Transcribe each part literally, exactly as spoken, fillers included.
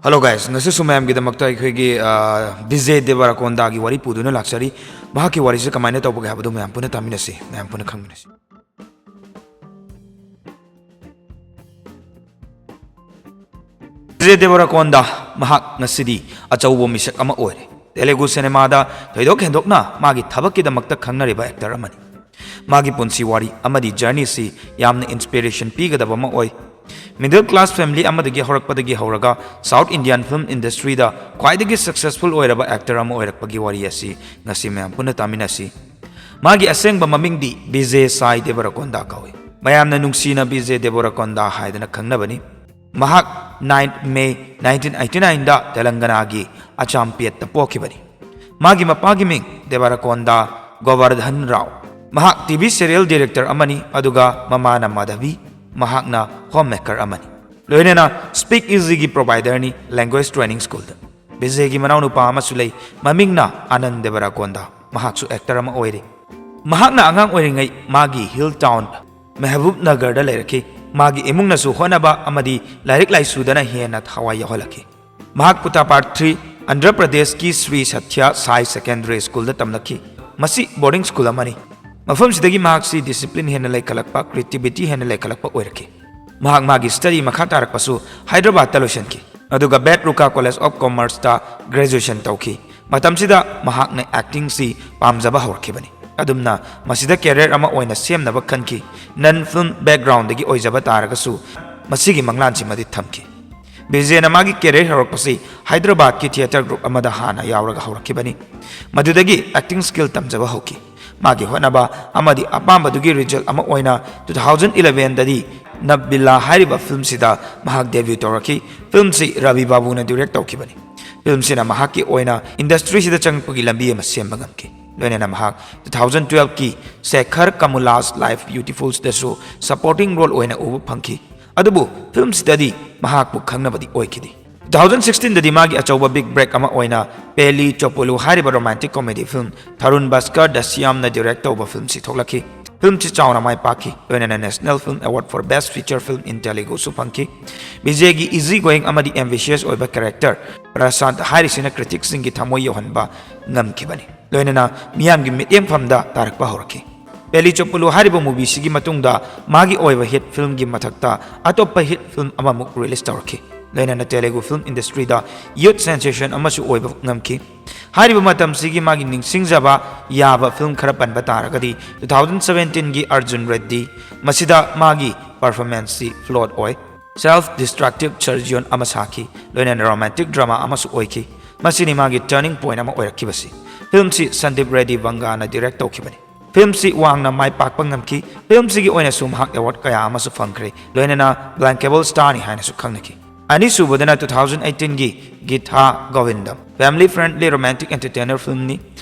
Hello guys, ꯉꯁꯤꯁꯨ ꯃꯌꯥꯝꯒꯤꯗꯃꯛꯇ ꯑꯩꯈꯣꯏꯒꯤ ꯕꯤꯖꯦ ꯗꯦꯕꯔꯥꯀꯣꯟꯗꯥꯒꯤ ꯋꯥꯔꯤ ꯄꯨꯗꯨꯅ ꯂꯥꯛꯆꯔꯤ꯫ ꯃꯍꯥꯛꯀꯤ ꯋꯥꯔꯤꯁꯤ ꯀꯃꯥꯏꯅ ꯇꯧꯕꯒꯦ ꯍꯥꯏꯕꯗꯨ ꯃꯌꯥꯝ ꯄꯨꯟꯅ ꯇꯥꯃꯤꯟꯅꯁꯤ, ꯃꯌꯥꯝ ꯄꯨꯟꯅ ꯈꯪꯃꯤꯟꯅꯁꯤ꯫ ꯕꯤꯖꯦ ꯗꯦꯕꯔꯥꯀꯣꯟꯗꯥ, ꯃꯍꯥꯛ ꯉꯁꯤꯗꯤ ꯑꯆꯧꯕ ꯃꯤꯁꯛ ꯑꯃ ꯑꯣꯏꯔꯦ꯫ ꯇꯦꯂꯨꯒꯨ ꯁꯤꯅꯦꯃꯥꯗ ꯊꯣꯏꯗꯣꯛ ꯍꯦꯟꯗꯣꯛꯅ ꯃꯥꯒꯤ ꯊꯕꯛꯀꯤꯗꯃꯛꯇ ꯈꯪꯅꯔꯤꯕ actor ꯑꯃꯅꯤ꯫ ꯃꯥꯒꯤ ꯄꯨꯟꯁꯤ ꯋꯥꯔꯤ ꯑꯃꯗꯤ journeyꯁꯤ ꯌꯥꯝꯅ inspiration ꯄꯤꯒꯗꯕ ꯑꯃ ꯑꯣꯏ꯫ Middle class family ꯑꯃꯗꯒꯤ ꯍꯧꯔꯛꯄꯗꯒꯤ ꯍꯧꯔꯒ South Indian film industryꯗ ꯈ꯭ꯋꯥꯏꯗꯒꯤ successful ꯑꯣꯏꯔꯕ actor ꯑꯃ ꯑꯣꯏꯔꯛꯄꯒꯤ ꯋꯥꯔꯤ ꯑꯁꯤ ꯉꯁꯤ ꯃꯌꯥꯝ ꯄꯨꯟꯅ ꯇꯥꯃꯤꯟꯅꯁꯤ꯫ ꯃꯥꯒꯤ ꯑꯁꯦꯡꯕ ꯃꯃꯤꯡꯗꯤ ꯕꯤꯖꯦ ꯁꯥꯏ ꯗꯦꯕꯔꯥꯀꯣꯟꯗꯥ ꯀꯧꯏ꯫ ꯃꯌꯥꯝꯅ ꯅꯨꯡꯁꯤꯅ ꯕꯤꯖꯦ ꯗꯦꯕꯔꯥꯀꯣꯟꯗꯥ ꯍꯥꯏꯗꯅ ꯈꯪꯅꯕꯅꯤ꯫ ꯃꯍꯥꯛ ninth May nineteen eighty nineꯗ ꯇꯦꯂꯪꯒꯅꯥꯒꯤ ꯑꯆꯥꯝꯄꯦꯠꯇ ꯄꯣꯛꯈꯤꯕꯅꯤ꯫ ꯃꯥꯒꯤ ꯃꯄꯥꯒꯤ ꯃꯤꯡ ꯗꯦꯕꯔꯥꯀꯣꯟꯗꯥ ꯒꯣꯕꯔꯙꯟ ꯔꯥꯎ꯫ ꯃꯍꯥꯛ ꯇꯤꯚꯤ serial director ꯑꯃꯅꯤ, ꯑꯗꯨꯒ ꯃꯃꯥꯅ ꯃꯥꯙꯕꯤ, ꯃꯍꯥꯛꯅ homemaker ꯑꯃꯅꯤ꯫ ꯂꯣꯏꯅꯅ Speak Easyꯒꯤ providerꯅꯤ language training schoolꯗ꯫ ꯕꯤꯖꯦꯒꯤ ꯃꯅꯥꯎꯅꯨꯄꯥ ꯑꯃꯁꯨ ꯂꯩ, ꯃꯃꯤꯡꯅ ꯑꯅꯟ ꯗꯦꯕꯔꯥꯀꯣꯟꯗꯥ, ꯃꯍꯥꯛꯁꯨ actor ꯑꯃ ꯑꯣꯏꯔꯤ꯫ ꯃꯍꯥꯛꯅ ꯑꯉꯥꯡ ꯑꯣꯏꯔꯤꯉꯩ ꯃꯥꯒꯤ hill town ꯃꯦꯍꯕꯨꯕ ꯅꯒꯔꯗ ꯂꯩꯔꯛꯈꯤ꯫ ꯃꯥꯒꯤ ꯏꯃꯨꯡꯅꯁꯨ ꯍꯣꯠꯅꯕ ꯑꯃꯗꯤ ꯂꯥꯏꯔꯤꯛ ꯂꯥꯏꯁꯨꯗꯅ ꯍꯦꯟꯅ ꯊꯋꯥꯏ ꯌꯥꯎꯍꯜꯂꯛꯈꯤ꯫ ꯃꯍꯥꯛ ꯄꯨꯇꯥꯄꯥꯔꯊ꯭ꯔꯤ, ꯑꯟꯙ꯭ꯔ ꯄ꯭ꯔꯗꯦꯁꯀꯤ ꯁ꯭ꯔꯤ ꯁꯊ꯭ꯌ ꯁꯥꯏ secondary schoolꯗ ꯇꯝꯂꯛꯈꯤ꯫ ꯃꯁꯤ boarding school ꯑꯃꯅꯤ꯫ ꯃꯐꯝꯁꯤꯗꯒꯤ ꯃꯍꯥꯛꯁꯤ discipline ꯍꯦꯟꯅ ꯂꯩꯈꯠꯂꯛꯄ, creativity ꯍꯦꯟꯅ ꯂꯩꯈꯠꯂꯛꯄ ꯑꯣꯏꯔꯛꯈꯤ꯫ ꯃꯍꯥꯛ ꯃꯥꯒꯤ study ꯃꯈꯥ ꯇꯥꯔꯛꯄꯁꯨ ꯍꯥꯏꯗ꯭ꯔꯕꯥꯗꯇ ꯂꯣꯏꯁꯤꯟꯈꯤ, ꯑꯗꯨꯒ ꯕꯦꯠ ꯔꯨꯀꯥ College of Commerceꯇ graduation ꯇꯧꯈꯤ꯫ ꯃꯇꯝꯁꯤꯗ ꯃꯍꯥꯛꯅ actingꯁꯤ ꯄꯥꯝꯖꯕ ꯍꯧꯔꯛꯈꯤꯕꯅꯤ꯫ ꯑꯗꯨꯝꯅ ꯃꯁꯤꯗ career ꯑꯃ ꯑꯣꯏꯅ ꯁꯦꯝꯅꯕ ꯈꯟꯈꯤ꯫ Non film backgroundꯗꯒꯤ ꯑꯣꯏꯖꯕ ꯇꯥꯔꯒꯁꯨ ꯃꯁꯤꯒꯤ ꯃꯪꯂꯥꯟꯁꯤꯃꯗꯤ ꯊꯝꯈꯤ꯫ ꯕꯤꯖꯦꯅ ꯃꯥꯒꯤ career ꯍꯧꯔꯛꯄꯁꯤ ꯍꯥꯏꯗ꯭ꯔꯕꯥꯗꯀꯤ theatre group ꯑꯃꯗ ꯍꯥꯟꯅ ꯌꯥꯎꯔꯒ ꯍꯧꯔꯛꯈꯤꯕꯅꯤ꯫ ꯃꯗꯨꯗꯒꯤ acting skill ꯇꯝꯖꯕ ꯍꯧꯈꯤ꯫ ꯃꯥꯒꯤ ꯍꯣꯠꯅꯕ ꯑꯃꯗꯤ ꯑꯄꯥꯝꯕꯗꯨꯒꯤ result ꯑꯃ ꯑꯣꯏꯅ two thousand elevenꯗꯗꯤ ꯅꯕꯕꯤꯜꯂꯥ ꯍꯥꯏꯔꯤꯕ filmꯁꯤꯗ ꯃꯍꯥꯛ debut ꯇꯧꯔꯛꯈꯤ꯫ Filmꯁꯤ ꯔꯕꯤ ꯕꯥꯕꯨꯅ direct ꯇꯧꯈꯤꯕꯅꯤ꯫ Filmꯁꯤꯅ ꯃꯍꯥꯛꯀꯤ ꯑꯣꯏꯅ industryꯁꯤꯗ ꯆꯪꯂꯛꯄꯒꯤ ꯂꯝꯕꯤ ꯑꯃ ꯁꯦꯝꯕ ꯉꯝꯈꯤ꯫ ꯂꯣꯏꯅꯅ ꯃꯍꯥꯛ two thousand twelveꯀꯤ Shekhar Kamula's Life Beautifulꯗꯁꯨ supporting role ꯑꯣꯏꯅ ꯎꯕ ꯐꯪꯈꯤ꯫ ꯑꯗꯨꯕꯨ filmꯁꯤꯗꯗꯤ ꯃꯍꯥꯛꯄꯨ ꯈꯪꯅꯕꯗꯤ ꯑꯣꯏꯈꯤꯗꯦ꯫ Two thousand sixteenꯗꯗꯤ ꯃꯥꯒꯤ ꯑꯆꯧꯕ big break ꯑꯃ ꯑꯣꯏꯅ ꯄꯦꯂꯤ ꯆꯣꯄꯣꯂꯨ ꯍꯥꯏꯔꯤꯕ romantic comedy film ꯊꯔꯨꯟ Bhaskar ꯗꯁ꯭ꯌꯥꯝꯅ direct ꯇꯧꯕ filmꯁꯤ ꯊꯣꯛꯂꯛꯈꯤ꯫ ꯐꯤꯂꯝꯁꯤ ꯆꯥꯎꯅ ꯃꯥꯏ ꯄꯥꯛꯈꯤ, ꯂꯣꯏꯅꯅ National Film Award for Best Feature Film in Teluguꯁꯨ ꯐꯪꯈꯤ꯫ ꯕꯤꯖꯦꯒꯤ ꯏꯖꯤ ꯒꯣꯌꯤꯡ ꯑꯃꯗꯤ ꯑꯦꯝꯕꯤꯁꯤꯌꯁ ꯑꯣꯏꯕ ꯀꯦꯔꯦꯛꯇꯔ ꯄ꯭ꯔꯁꯥꯟꯠ ꯍꯥꯏꯔꯤꯁꯤꯅ ꯀ꯭ꯔꯤꯇꯤꯛꯁꯤꯡꯒꯤ ꯊꯃꯣꯏ ꯌꯧꯍꯟꯕ ꯉꯝꯈꯤꯕꯅꯤ, ꯂꯣꯏꯅꯅ ꯃꯤꯌꯥꯝꯒꯤ ꯃꯤꯠꯌꯦꯡꯐꯝꯗ ꯇꯥꯔꯛꯄ ꯍꯧꯔꯛꯈꯤ꯫ ꯄꯦꯂꯤ ꯆꯣꯄꯨꯂꯨ ꯍꯥꯏꯔꯤꯕ ꯃꯨꯚꯤꯁꯤꯒꯤ ꯃꯇꯨꯡꯗ ꯃꯥꯒꯤ ꯑꯣꯏꯕ ꯍꯤꯠ ꯐꯤꯂꯝꯒꯤ ꯃꯊꯛꯇ ꯑꯇꯣꯞꯄ ꯍꯤꯠ ꯐꯤꯂꯝ ꯑꯃꯃꯨꯛ ꯔꯤꯂꯤꯁ ꯇꯧꯔꯛꯈꯤ, ꯂꯣꯏꯅꯅ ꯇꯦꯂꯨꯒꯨ ꯐꯤꯂꯝ ꯏꯟꯗꯁꯇ꯭ꯔꯤꯗ ꯌꯨꯠ ꯁꯦꯟꯁꯦꯁꯟ ꯑꯃꯁꯨ ꯑꯣꯏꯕ ꯉꯝꯈꯤ꯫ ꯍꯥꯏꯔꯤꯕ ꯃꯇꯝꯁꯤꯒꯤ ꯃꯥꯒꯤ ꯅꯤꯡꯁꯤꯡꯖꯕ ꯌꯥꯕ ꯐꯤꯂꯝ ꯈꯔ ꯄꯟꯕ ꯇꯥꯔꯒꯗꯤ, two thousand seventeenꯒꯤ ꯑꯔꯖꯨꯟ ꯔꯦꯗꯤ, ꯃꯁꯤꯗ ꯃꯥꯒꯤ ꯄꯔꯐꯣꯔꯃꯦꯟꯁꯁꯤ ꯐ꯭ꯂꯣꯞ ꯑꯣꯏ꯫ ꯁꯦꯜꯐ ꯗꯤꯁꯇ꯭ꯔꯛꯇꯤꯚ ꯁꯔꯖꯤꯌꯣꯟ ꯑꯃ ꯁꯥꯈꯤ, ꯂꯣꯏꯅꯅ ꯔꯣꯃꯥꯟꯇꯤꯛ ꯗ꯭ꯔꯃꯥ ꯑꯃꯁꯨ ꯑꯣꯏꯈꯤ꯫ ꯃꯁꯤꯅꯤ ꯃꯥꯒꯤ ꯇꯔꯅꯤꯡ ꯄꯣꯏꯟ ꯑꯃ ꯑꯣꯏꯔꯛꯈꯤꯕꯁꯤ꯫ ꯐꯤꯂꯝꯁꯤ ꯁꯟꯗꯤꯞ ꯔꯦꯗꯤ ꯕꯪꯒꯥꯅ ꯗꯤꯔꯦꯛ ꯇꯧꯈꯤꯕꯅꯤ꯫ ꯐꯤꯂꯝꯁꯤ ꯋꯥꯡꯅ ꯃꯥꯏ ꯄꯥꯛꯄ ꯉꯝꯈꯤ꯫ ꯐꯤꯂꯝꯁꯤꯒꯤ ꯑꯣꯏꯅꯁꯨ ꯃꯍꯥꯛ ꯑꯦꯋꯥꯔꯗ ꯀꯌꯥ ꯑꯃꯁꯨ ꯐꯪꯈ꯭ꯔꯦ, ꯂꯣꯏꯅꯅ ꯕ꯭ꯂꯥꯡꯀꯦꯕꯜ ꯁ꯭ꯇꯥꯔꯅꯤ ꯍꯥꯏꯅꯁꯨ ꯈꯪꯅꯈꯤ꯫ ꯑꯅꯤꯁꯨꯕꯗꯅ two thousand eighteenꯒꯤ Geetha Govindam, family friendly romantic entertainer ꯐꯤꯂꯝꯅꯤ꯫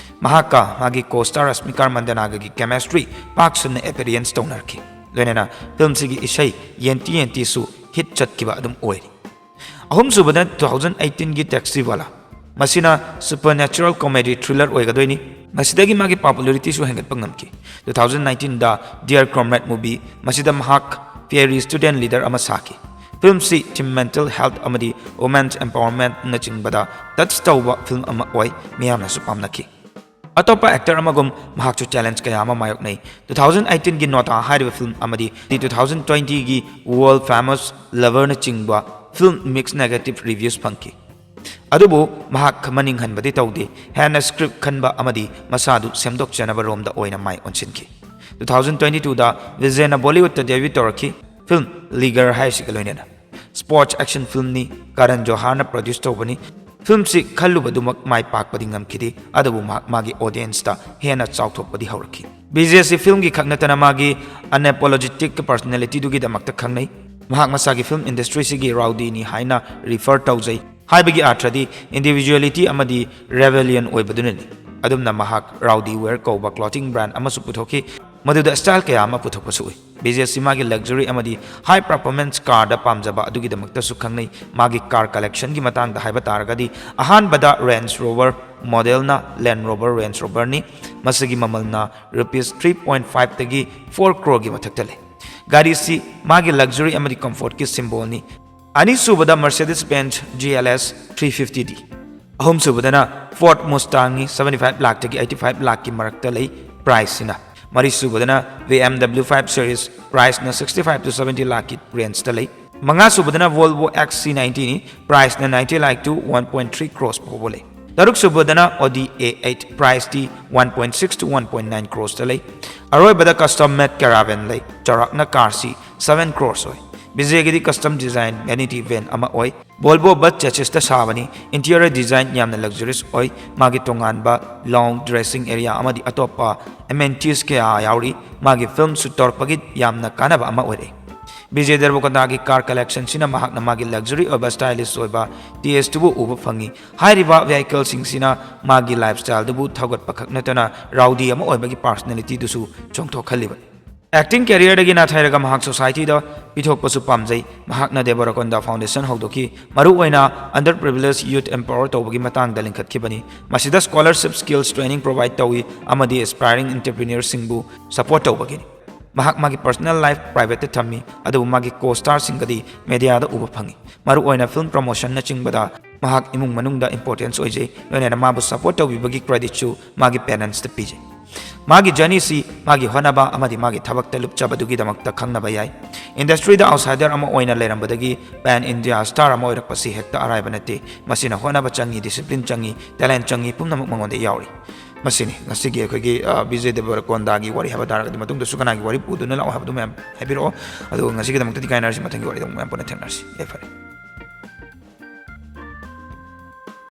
ꯃꯍꯥꯛꯀ ꯃꯥꯒꯤ ꯀꯣ ꯁ꯭ꯇꯥꯔ ꯔꯁꯃꯤꯀꯥ ꯃꯟꯗꯅꯥꯒꯒꯤ ꯀꯦꯃꯤꯁꯇ꯭ꯔꯤ ꯄꯥꯛ ꯁꯟꯅ ꯑꯦꯄꯤꯌꯔꯦꯟꯁ ꯇꯧꯅꯔꯛꯈꯤ, ꯂꯣꯏꯅꯅ ꯐꯤꯂꯝꯁꯤꯒꯤ ꯏꯁꯩ ꯌꯦꯟꯇꯤ ꯌꯦꯟꯇꯤꯁꯨ ꯍꯤꯠ ꯆꯠꯈꯤꯕ ꯑꯗꯨꯝ ꯑꯣꯏꯔꯤ꯫ ꯑꯍꯨꯝꯁꯨꯕꯗ two thousand eighteenꯒꯤ ꯇꯦꯛꯁꯤꯋꯥꯂꯥ, ꯃꯁꯤꯅ ꯁꯨꯄꯔꯅꯦꯆꯔꯦꯜ ꯀꯣꯃꯦꯗꯤ ꯊ꯭ꯔꯤꯂꯔ ꯑꯣꯏꯒꯗꯣꯏꯅꯤ꯫ ꯃꯁꯤꯗꯒꯤ ꯃꯥꯒꯤ ꯄꯣꯄꯨꯂꯔꯤꯇꯤꯁꯨ ꯍꯦꯟꯒꯠꯄ ꯉꯝꯈꯤ꯫ Two thousand nineteenꯗ ꯗꯤꯌꯔ ꯀꯣꯝꯔꯦꯗ ꯃꯨꯚꯤ, ꯃꯁꯤꯗ ꯃꯍꯥꯛ ꯐꯤꯌꯔꯤ ꯁ꯭ꯇꯨꯗꯦꯟꯠ ꯂꯤꯗꯔ ꯑꯃ ꯁꯥꯈꯤ꯫ ꯐꯤꯂꯝꯁꯤ ꯊꯤꯝ ꯃꯦꯟꯇꯦꯜ ꯍꯦꯜꯊ ꯑꯃꯗꯤ ꯋꯨꯃꯦꯟꯁ ꯑꯦꯝꯄꯥꯋꯔꯃꯦꯟꯠꯅꯆꯤꯡꯕꯗ ꯇꯆ ꯇꯧꯕ ꯐꯤꯂꯝ ꯑꯃ ꯑꯣꯏ, ꯃꯤꯌꯥꯝꯅꯁꯨ ꯄꯥꯝꯅꯈꯤ꯫ ꯑꯇꯣꯞꯄ ꯑꯦꯛꯇꯔ ꯑꯃꯒꯨꯝ ꯃꯍꯥꯛꯁꯨ ꯆꯦꯂꯦꯟꯖ ꯀꯌꯥ ꯑꯃ ꯃꯥꯌꯣꯛꯅꯩ꯫ Two thousand eighteenꯒꯤ ꯅꯣꯇꯥ ꯍꯥꯏꯔꯤꯕ ꯐꯤꯂꯝ ꯑꯃꯗꯤ two thousand twentyꯒꯤ ꯋꯥꯔꯜꯗ ꯐꯦꯃꯁ ꯂꯚꯔꯅꯆꯤꯡꯕ ꯐꯤꯂꯝ ꯃꯤꯛꯁ ꯅꯦꯒꯦꯇꯤꯚ ꯔꯤꯚ꯭ꯌꯨꯁ ꯐꯪꯈꯤ꯫ ꯑꯗꯨꯕꯨ ꯃꯍꯥꯛ ꯃꯅꯤꯡ ꯍꯟꯕꯗꯤ ꯇꯧꯗꯦ, ꯍꯦꯟꯅ ꯁ꯭ꯀ꯭ꯔꯤꯞ ꯈꯟꯕ ꯑꯃꯗꯤ ꯃꯁꯥꯗꯨ ꯁꯦꯝꯗꯣꯛꯆꯅꯕ ꯔꯣꯝꯗ ꯑꯣꯏꯅ ꯃꯥꯏ ꯑꯣꯟꯁꯤꯟꯈꯤ꯫ Two thousand twenty twoꯗ ꯕꯤꯖꯦꯅ ꯕꯣꯂꯤꯋꯨꯗꯇ ꯗꯦꯕ꯭ꯌꯨ ꯇꯧꯔꯛꯈꯤ, ꯐꯤꯂꯝ ꯂꯤꯒꯔ ꯍꯥꯏꯔꯤꯁꯤꯒ ꯂꯣꯏꯅꯅ꯫ ꯁ꯭ꯄꯣꯔꯠꯁ ꯑꯦꯛꯁꯟ ꯐꯤꯂꯝꯅꯤ, ꯀꯔꯟ ꯖꯣꯍꯥꯔꯅ ꯄ꯭ꯔꯣꯗ꯭ꯌꯨꯁ ꯇꯧꯕꯅꯤ꯫ ꯐꯤꯂꯝꯁꯤ ꯈꯜꯂꯨꯕꯗꯨꯃꯛ ꯃꯥꯏ ꯄꯥꯛꯄꯗꯤ ꯉꯝꯈꯤꯗꯦ, ꯑꯗꯨꯕꯨ ꯃꯍꯥꯛ ꯃꯥꯒꯤ ꯑꯣꯗꯤꯌꯦꯟꯁꯇ ꯍꯦꯟꯅ ꯆꯥꯎꯊꯣꯛꯄꯗꯤ ꯍꯧꯔꯛꯈꯤ꯫ ꯕꯤꯖꯦꯁꯤ ꯐꯤꯂꯝꯒꯤ ꯈꯛ ꯅꯠꯇꯅ ꯃꯥꯒꯤ ꯑꯟꯑꯦꯄꯣꯂꯣꯖꯦꯇꯤꯛ ꯄꯔꯁꯣꯅꯦꯂꯤꯇꯤꯗꯨꯒꯤꯗꯃꯛꯇ ꯈꯪꯅꯩ꯫ ꯃꯍꯥꯛ ꯃꯁꯥꯒꯤ ꯐꯤꯂꯝ ꯏꯟꯗꯁꯇ꯭ꯔꯤꯁꯤꯒꯤ ꯔꯥꯎꯗꯤꯅꯤ ꯍꯥꯏꯅ ꯔꯤꯐꯔ ꯇꯧꯖꯩ꯫ ꯍꯥꯏꯕꯒꯤ ꯑꯥꯔꯊꯗꯤ ꯏꯟꯗꯤꯚꯤꯖꯨꯋꯦꯂꯤꯇꯤ ꯑꯃꯗꯤ ꯔꯦꯕꯦꯂꯤꯌꯟ ꯑꯣꯏꯕꯗꯨꯅꯅꯤ꯫ ꯑꯗꯨꯝꯅ ꯃꯍꯥꯛ ꯔꯥꯎꯗꯤ ꯋꯦꯌꯔ ꯀꯧꯕ ꯀ꯭ꯂꯣꯊꯤꯡ ꯕ꯭ꯔꯥꯟꯗ ꯑꯃꯁꯨ ꯄꯨꯊꯣꯛꯈꯤ, ꯃꯗꯨꯗ ꯁ꯭ꯇꯥꯏꯜ ꯀꯌꯥ ꯑꯃ ꯄꯨꯊꯣꯛꯄꯁꯨ ꯎꯏ꯫ ꯕꯤꯖꯦꯁꯤ ꯃꯥꯒꯤ ꯂꯛꯖꯔꯤ ꯑꯃꯗꯤ ꯍꯥꯏ ꯄꯔꯐꯣꯔꯃꯦꯟꯁ ꯀꯥꯔꯗ ꯄꯥꯝꯖꯕ ꯑꯗꯨꯒꯤꯗꯃꯛꯇꯁꯨ ꯈꯪꯅꯩ꯫ ꯃꯥꯒꯤ ꯀꯥꯔ ꯀꯂꯦꯛꯁꯟꯒꯤ ꯃꯇꯥꯡꯗ ꯍꯥꯏꯕ ꯇꯥꯔꯒꯗꯤ, ꯑꯍꯥꯟꯕꯗ ꯔꯦꯟꯖ ꯔꯣꯚꯔ, ꯃꯣꯗꯦꯜꯅ Land Rover Range Roverꯅꯤ꯫ ꯃꯁꯤꯒꯤ ꯃꯃꯜꯅ ꯔꯨꯄꯤꯁ ꯊ꯭ꯔꯤ ꯄꯣꯏꯟ ꯐꯥꯏꯚꯇꯒꯤ ꯐꯣꯔ ꯀ꯭ꯔꯣꯔꯒꯤ ꯃꯊꯛꯇ ꯂꯩ꯫ ꯒꯥꯔꯤꯁꯤ ꯃꯥꯒꯤ luxury ꯑꯃꯗꯤ comfortꯀꯤ symbolꯅꯤ꯫ ꯑꯅꯤꯁꯨꯕꯗ Mercedes Benz G L S three fifty D꯫ ꯑꯍꯨꯝꯁꯨꯕꯗꯅ Ford Mustangꯅꯤ, seventy five ꯂꯥꯛꯇꯒꯤ eighty five ꯂꯥꯛꯀꯤ ꯃꯔꯛꯇ ꯂꯩ priceꯁꯤꯅ꯫ ꯃꯔꯤꯁꯨꯕꯗꯅ B M W five Series, priceꯅ sixty five to seventy ꯂꯥꯛꯀꯤ rangeꯇ ꯂꯩ꯫ ꯃꯉꯥꯁꯨꯕꯗꯅ Volvo XC ninetyꯅꯤ, priceꯅ ninety lakh to one point three crores ꯐꯥꯎꯕ ꯂꯩ꯫ ꯇꯔꯨꯛꯁꯨꯕꯗꯅ Audi A eight, priceꯇꯤ one point six to one point nine croresꯇ ꯂꯩ꯫ ꯑꯔꯣꯏꯕꯗ custom made Caravan ꯂꯩ, ꯆꯥꯎꯔꯥꯛꯅ carꯁꯤ seven crores ꯑꯣꯏ꯫ ꯕꯤꯖꯦꯒꯤꯗꯤ custom design vanity van ꯑꯃ ꯑꯣꯏ꯫ Volvo bus chassisꯇ ꯁꯥꯕꯅꯤ꯫ Interior design ꯌꯥꯝꯅ luxurious ꯑꯣꯏ꯫ ꯃꯥꯒꯤ ꯇꯣꯉꯥꯟꯕ lounge, dressing area ꯑꯃꯗꯤ ꯑꯇꯣꯞꯄ amenities ꯀꯌꯥ ꯌꯥꯎꯔꯤ꯫ ꯃꯥꯒꯤ filmꯁꯨ ꯇꯧꯔꯛꯄꯒꯤ ꯌꯥꯝꯅ ꯀꯥꯟꯅꯕ ꯑꯃ ꯑꯣꯏꯔꯛꯏ꯫ ꯕꯤꯖꯦ ꯗꯦꯕꯔꯀꯣꯟꯗꯥꯒꯤ car collectionꯁꯤꯅ ꯃꯍꯥꯛꯅ ꯃꯥꯒꯤ luxury ꯑꯣꯏꯕ, stylish ꯑꯣꯏꯕ tasteꯇꯨꯕꯨ ꯎꯕ ꯐꯪꯉꯤ꯫ ꯍꯥꯏꯔꯤꯕ vehicleꯁꯤꯡꯁꯤꯅ ꯃꯥꯒꯤ lifestyleꯗꯨꯕꯨ ꯊꯧꯒꯠꯄ ꯈꯛ ꯅꯠꯇꯅ rowdy ꯑꯃ ꯑꯣꯏꯕꯒꯤ personalityꯗꯨꯁꯨ ꯆꯣꯡꯊꯣꯛꯍꯜꯂꯤꯕꯅꯤ꯫ Acting careerꯗꯒꯤ ꯅꯥꯊꯩꯔꯒ ꯃꯍꯥꯛ societyꯗ ꯄꯤꯊꯣꯛꯄꯁꯨ ꯄꯥꯝꯖꯩ꯫ ꯃꯍꯥꯛꯅ ꯗꯦꯕꯔꯀꯣꯟꯗꯥ Foundation ꯍꯧꯗꯣꯛꯈꯤ, ꯃꯔꯨꯑꯣꯏꯅ underprivileged youth empower ꯇꯧꯕꯒꯤ ꯃꯇꯥꯡꯗ ꯂꯤꯡꯈꯠꯈꯤꯕꯅꯤ꯫ ꯃꯁꯤꯗ scholarship, skills training provide ꯇꯧꯏ ꯑꯃꯗꯤ aspiring entrepreneurꯁꯤꯡꯕꯨ support ꯇꯧꯕꯒꯤꯅꯤ꯫ ꯃꯍꯥꯛ ꯃꯥꯒꯤ personal life privateꯇ ꯊꯝꯃꯤ, ꯑꯗꯨꯕꯨ ꯃꯥꯒꯤ co-starꯁꯤꯡꯒꯗꯤ mediaꯗ ꯎꯕ ꯐꯪꯏ꯫ ꯃꯔꯨꯑꯣꯏꯅ film promotionꯅꯆꯤꯡꯕꯗ ꯃꯍꯥꯛ ꯏꯃꯨꯡ ꯃꯅꯨꯡꯗ importance ꯑꯣꯏꯖꯩ, ꯂꯣꯏꯅꯅ ꯃꯥꯕꯨ support ꯇꯧꯕꯤꯕꯒꯤ creditꯁꯨ ꯃꯥꯒꯤ parentsꯇ ꯄꯤꯖꯩ꯫ ꯃꯥꯒꯤ journeyꯁꯤ ꯃꯥꯒꯤ ꯍꯣꯠꯅꯕ ꯑꯃꯗꯤ ꯃꯥꯒꯤ ꯊꯕꯛꯇ ꯂꯨꯞꯆꯕꯗꯨꯒꯤꯗꯃꯛꯇ ꯈꯪꯅꯕ ꯌꯥꯏ꯫ Industryꯗ outsider ꯑꯃ ꯑꯣꯏꯅ ꯂꯩꯔꯝꯕꯗꯒꯤ pan India star ꯑꯃ ꯑꯣꯏꯔꯛꯄꯁꯤ ꯍꯦꯛꯇ ꯑꯔꯥꯏꯕ ꯅꯠꯇꯦ꯫ ꯃꯁꯤꯅ ꯍꯣꯠꯅꯕ ꯆꯪꯏ, discipline ꯆꯪꯏ, talent ꯆꯪꯏ, ꯄꯨꯝꯅꯃꯛ ꯃꯉꯣꯟꯗ ꯌꯥꯎꯔꯤ꯫ ꯃꯁꯤꯅꯤ ꯉꯁꯤꯒꯤ ꯑꯩꯈꯣꯏꯒꯤ, ꯑ, ꯕꯤꯖꯦ ꯗꯦꯕꯔꯀꯣꯟꯗꯥꯒꯤ ꯋꯥꯔꯤ ꯍꯥꯏꯕ ꯇꯥꯔꯒꯗꯤ꯫ ꯃꯇꯨꯡꯗꯁꯨ ꯀꯅꯥꯒꯤ ꯋꯥꯔꯤ ꯄꯨꯗꯨꯅ ꯂꯥꯛꯑꯣ ꯍꯥꯏꯕꯗꯨ ꯃꯌꯥꯝ ꯍꯥꯏꯕꯤꯔꯛꯑꯣ꯫ ꯑꯗꯨꯒ ꯉꯁꯤꯒꯤꯗꯃꯛꯇꯗꯤ ꯀꯥꯏꯅꯔꯁꯤ, ꯃꯊꯪꯒꯤ ꯋꯥꯔꯤꯗ ꯑꯃꯨꯛ ꯃꯌꯥꯝ ꯄꯨꯟꯅ ꯊꯦꯡꯅꯔꯁꯤ꯫ ꯌꯥꯏꯐꯔꯦ꯫